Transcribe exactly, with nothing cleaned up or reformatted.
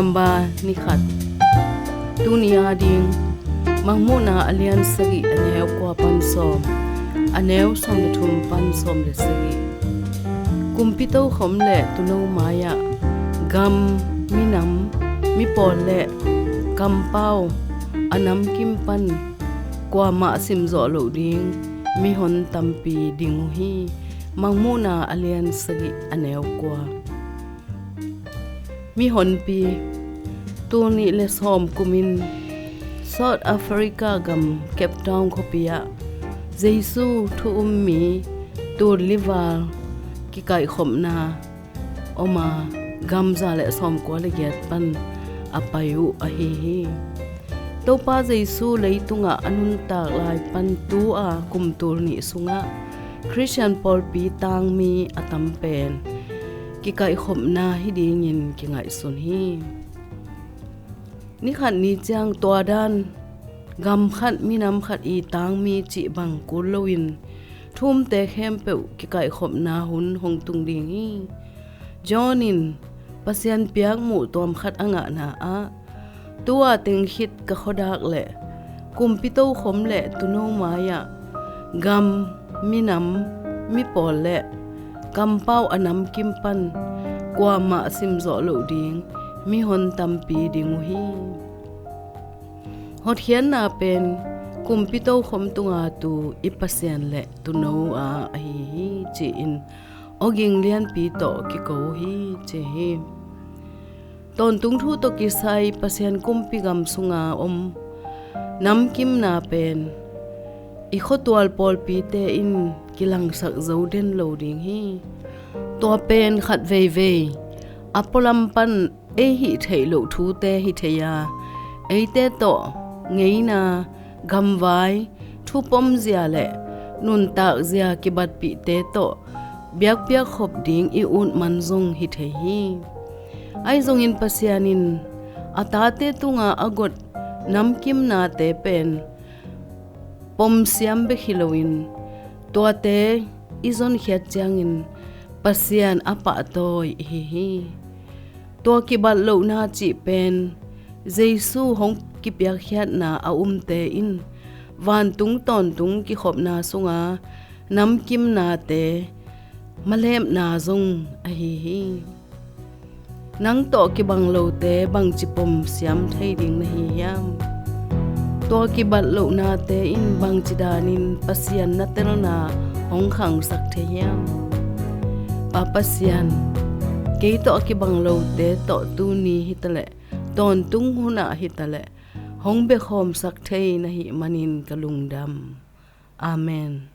December ni khat. Tuni a ding Mangmuhna a lian sagih a neu kua pan sawm, a neu sawm le thum pan sawm le sagih. Kumpi tokhom le tuuno mai-ah gam, minam, mipawl le kampau a namkim pan kuamah simzawh loh ding mihon tampi ding uh hi. Mangmuhna a lian sagih a neu kua. Mihonpi. Tul nih le sawm kumin South Africa gam Cape Town khuapi ah Jesu thu um mi tul li val kikaihkhopna om a, gam za le sawmkua le giat pan a pai uh ahi hi. Topa Jesu leitungah a nuntak lai pan tu-a kum tul nih sungah Khristian pawlpi tangmi a tam pen kikaihkhopna hi dingin kingaihsun hi. Ni khat ni ciang tua dan gam khat minam khat i tangmi cih bang kul loin thu umte khempeuh kikaihkhopna hun hong tung ding hi. John in Pasian piak muh tuam khat a ngahna ah, tu-a teng khit ka khuadak le kumpi tokhom le tuuno mai-ah gam, minam, mipawl le kampau a namkim pan kuamah simzawh loh ding mihon tampi ding uh hi. Hotkhiatna pen kumpi tokhom tunga tu i Pasian le tuuno a ahi hi, ci-in awging lianpi tawh kiko uh hi, ci hi. Tawntung thu tawh kisai Pasian kumpi gam sunga om namkimna pen i khuatual pawlpite in kilangsak zo den lo ding hi. Tua pen khat veivei a pualam pan ei hih theih loh thute hi thei a, eite tawh ngeina, gamvai, thupomzia le nuntakzia kibatpihte tawh biakpiak khop ding i ut man zong hi thei hi. Ahi zongin Pasian in a tate tunga a got namkimnate pen pomsiam bek hi loin tuate i zonkhiat ciangin Pasian a pahtawi ihi hi. Tua kibat lohna cih pen Jesu hong kipiakkhiatna a umte in vantung tawntung kikhopna sunga namkimnate malepna zong ahi hi. Nang tawh kibang lote bangci pom siam thei ding na hi hiam? Tua kibat lohnate in bangci danin Pasian na telna hong khangsak thei hiam? Pa Pasian, kei tawh a kibang lote tawh tuni hitaleh tawntung hunah hitaleh hong biakhawmsak thei na hih manin ka lungdam. Amen.